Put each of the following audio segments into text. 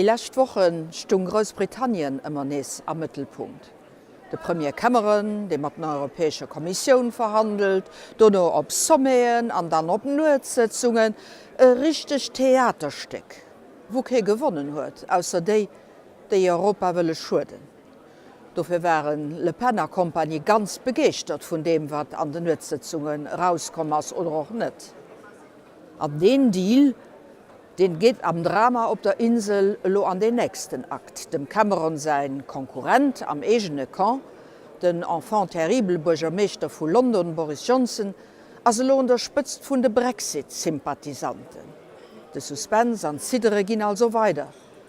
lescht Woche stung Groussbritannien ëmmer nees am Mëttelpunkt. De Premier Cameron, dee mat den Europäescher Kommissioun verhandelt, dono op Sommeten an dann op Nuetssëtzungen. E richtegt Theaterstéck, wou kee gewonnen huet, ausser déi, déi Europa wëlle schueden. Dofir ware Le Pen a Kompanie ganz begeeschtert vun deem, wat an den Nuetssëtzungen erauskomm ass, oder och net. An deen Deal, deen geet am Drama op der Insel elo an deen nächsten Akt. Dem Cameron säin Konkurrent am eegene Camp, den Enfant terrible Buergermeeschter vu London Boris Johnson, ass elo un der Spëtzt vun de Brexit-Sympathisanten. De Suspens an d'Ziddere ginn also weider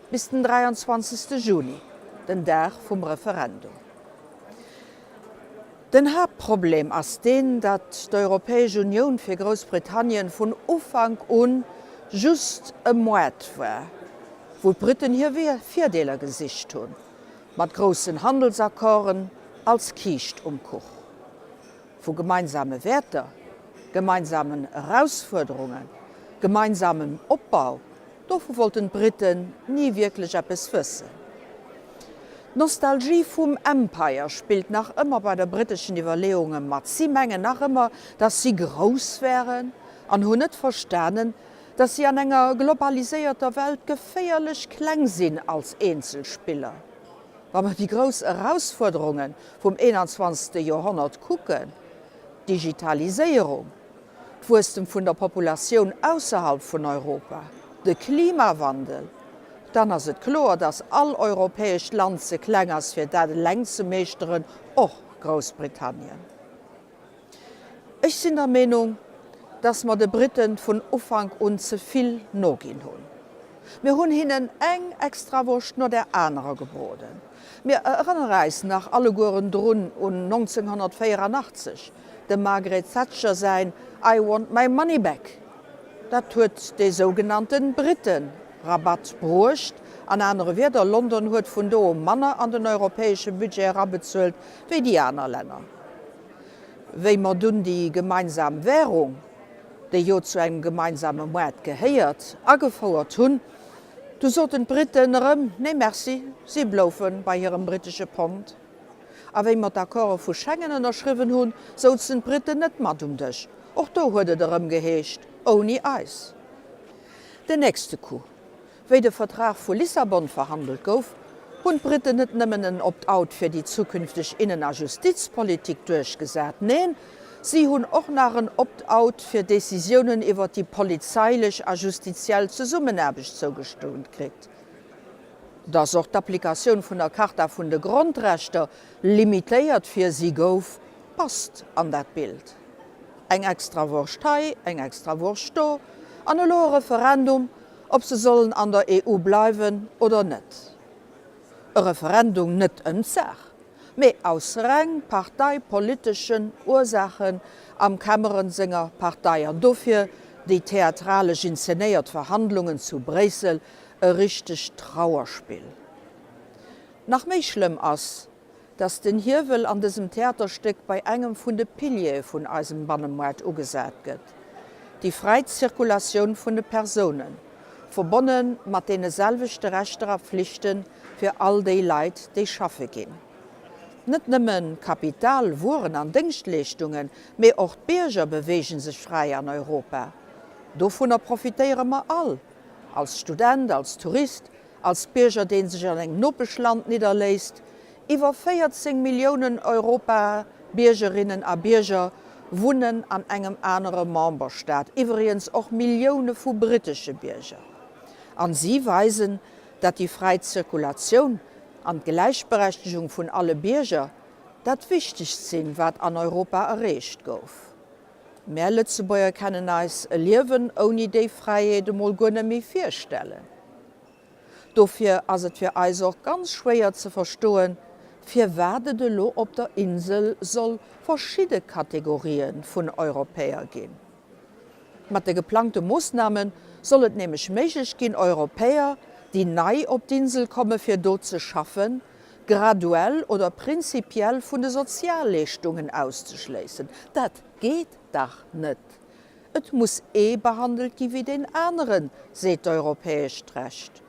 bis den 23. Juni, den Dag vum Referendum. Den Haaptproblem ass deen, datt d'Europäesch Unioun fir Groussbritannien vun Ufank un just e Moart war, wou d'Britten hir Virdeeler gesicht hunn, mat groussen Handelsaccorden als Kiischt um Kuch. Vu gemeinsame Wäerter, gemeinsamen Erausfuerderungen, gemeinsamem Opbau, dovu wollten d'Britten ni wierklech eppes wëssen. D'Nostalgie vum Empire spillt nach ëmmer bei der britteschen Iwwerleeunge mat. Si mengen nach ëmmer, datt si grouss wären an hunn net verstanen, datt si an enger globaliséierter Welt geféierlech kleng sinn als Eenzelspiller. Wa mer déi grouss Erausfuerderunge vum 21. Joerhonnert kucken, d'Digitaliséierung, d'Wuesstem vun der Populatioun ausserhalb vun Europa, de Klimawandel, dann ass et kloer, dass all europäescht Land ze kleng ass, fir dat eleng ze meeschteren, och Groussbritannien. Ech sinn der Meenung, dass mer de Briten vun Ufank un ze vill noginn hunn. Mir hunn hinnen eng Extrawurscht no där anerer gebroden. Mir erënnere äis nach allegueren drun un 1984, Dem Margaret Thatcher säin I want my money back, dat huet dee sougenannte Brite-Rabatt bruecht. An anere Wierder, London huet vun do u manner an den europäesche Budget erabezuelt wéi déi aner Länner. Wéi mer dunn déi gemeinsam Währung, déi jo zu engem gemeinsame Moart gehéiert, agefouert hunn, du soten d'Briten erëm, Nee merci, si bloufe bei hirem brittesche Pond. A wéi mer d'Accorde vu Schengen ënnerschriwwen hunn, souzen d'Briten net mat um Dësch. Och do huet et erëm geheescht, ouni eis. Den nächste Coup, wéi de Vertrag vu Lissabon verhandelt gouf, hunn d'Briten net nëmmen en Opt-out fir déi zukünfteg Innen a Justizpolitik duerchgesat, neen, si hunn och nach en Opt-out fir Decisiounen iwwer déi polizeilech a justiziell Zesummenaarbecht zougestount kritt. Dass och d'Applikatioun vun der Charta vun de Grondrechter limitéiert fir si gouf, passt an dat Bild. Eng Extrawurscht hei, eng Extrawurscht do, an elo e Referendum, ob se sollen an der EU bleiwen oder net. E Referendum net ëm d'Saach, mee aus reng parteipoliteschen Ursaachen am Cameron senger Partei, an dofir déi theatralesch inzenéiert Verhandlungen zu Bréissel, E richtegt Trauerspill. Nach méi schlëmm ass, dass den Hiewel an dësem Theaterstéck bei engem vun de Piliere vun eisem Bannemoart ugesat gëtt, déi fräi Zirkulatioun vun de Persounen, verbonne mat deene selwechte Rechter a Pflichte fir all déi Leit, déi schaffe ginn. Net nëmme Kapital, Wueren an Déngschtleeschtungen, mee och d'Bierger beweege sech fräi an Europa. Dovunner profitéiere mer all. Als Student, als Tourist, als Bierger deen sech an engem Nopeschland nidderléisst, iwwer 14 Milliounen Europa-Biergerinnen a Bierger wunnen an engem anere Memberstaat, iwwregens och Millioune vu brittesche Bierger. An si weisen, dat déi fräi Zirkulatioun an d'Gläichberechtegung vun alle Bierger dat Wichtegst sinn, wat an Europa erreecht gouf. Mär Lëtzebuerger kennen eis e Liewen ouni déi Fräiheet emol guer net méi virstellen. Dofir ass et fir eis och ganz schwéier ze verstoen, firwat et elo op der Insel soll verschidde Kategorië vun Europäer ginn. Mat de geplangte Moossname soll et nämlech méiglech ginn, Europäer, déi nei op d'Insel komme fir do ze schaffen, graduell oder prinzipiell vun de Sozialleeschtungen auszeschléissen. Dat geet dach net! Et muss ee behandelt gi wéi deen aneren, seet d'europäescht Recht.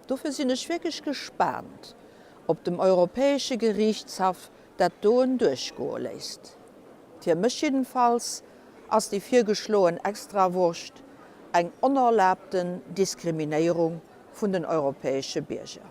Dofir sinn ech wierklech gespaant, ob dem Europäesche Geriichtshaff dat doen duerchgoe léisst. Fir mech jiddenfalls ass déi virgeschloen Extrawurscht eng onerlaabten Diskriminéierung vun den europäesche Bierger.